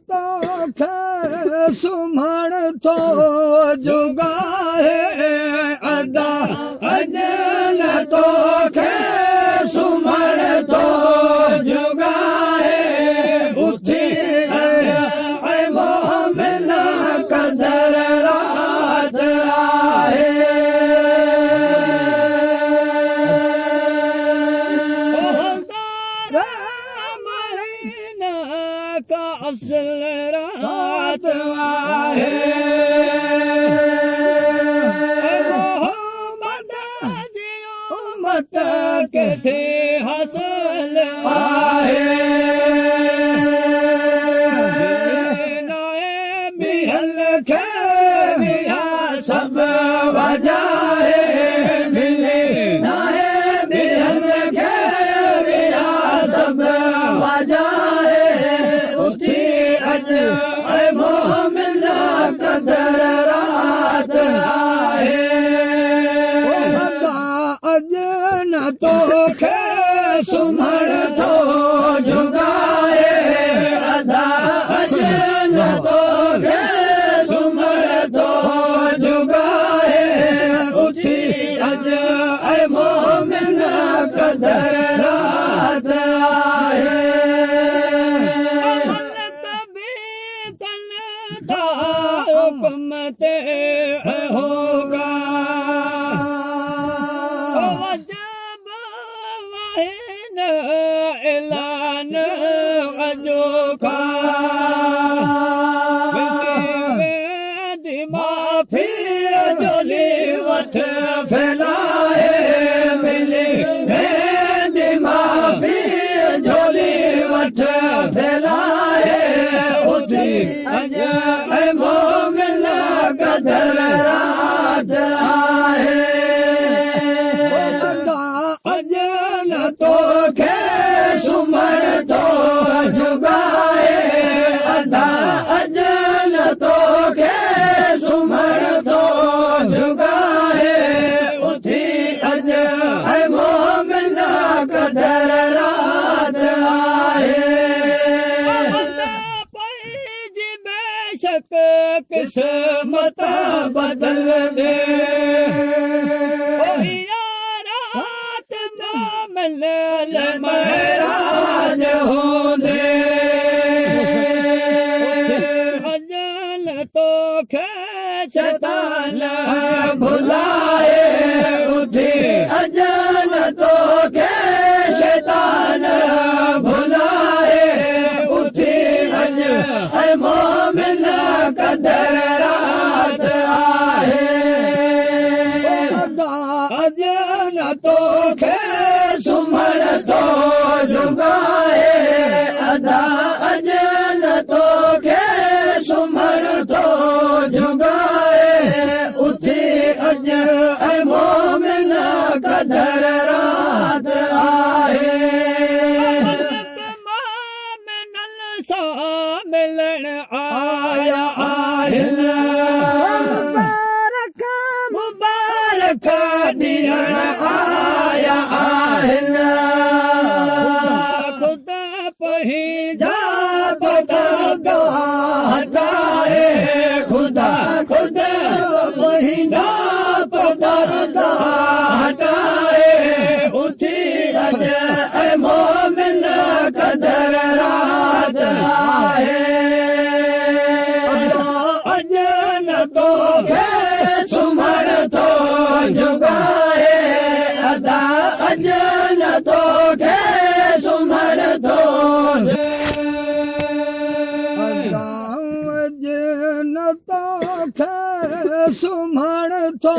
توکي سمهڻ ٿو جڳائي، ادا اڄ نه توکي سمهڻ ٿو جڳائي، اٿي اڄ مومن قدر رات آهي. کا افضل رات آهي، محمد جي امت ڪٿي حاصل آهي. ٻيهل کي سڀ وجائي، ملي ناهي ٻيهل کي سڀ وجائي، اٿي اڄ اي مومن قدر رات آهي. اڄ نه توکي سمهڻ ٿو جڳائي، ادا اڄ نه توکي سمهڻ ٿو جڳائي، اٿي اڄ اي مومن قدر رات آهي. حڪم تي هوگا وجب واهن اعلان اڄوڪا، معافي جولي وٺ ڦيلائي، ملي ويندي معافي جولي وٺ ڦيلائي، اٿي اڄ اي مومن قدر رات آهي. اڄ نه توکي سمهڻ ٿو جڳائي، ادا اڄ نه توکي سمهڻ ٿو جڳائي، اٿي اڄ اي مومن قدر رات آهي. بيشڪ قسمت بدل ڏي، رات مليل مهراج هوندي، اجل توکي شيطان ڀلائي، اٿي اجل توکي شيطان ڀلائي، اٿي اڄ اي مومن قدر رات آهي. اڄ نه توکي سمهڻ ٿو جڳائي، ادا اڄ نه توکي سمهڻ ٿو جڳائي، اٿي اڄ اي مومن قدر رات آهي. ملڻ آيا آهن، مبارڪ مبارڪ ڏيڻ آيا آهن، خدا پنهنجا پتا هٽائي، خدا خود پنهنجا پتا هٽائي، اٿي اڄ اي مومن قدر رات آهي. اڄ نه توکي سمهڻ ٿو جڳائي، ادا اڄ نه توکي سمهڻ ٿو، اڄ نه توکي سمهڻ ٿو.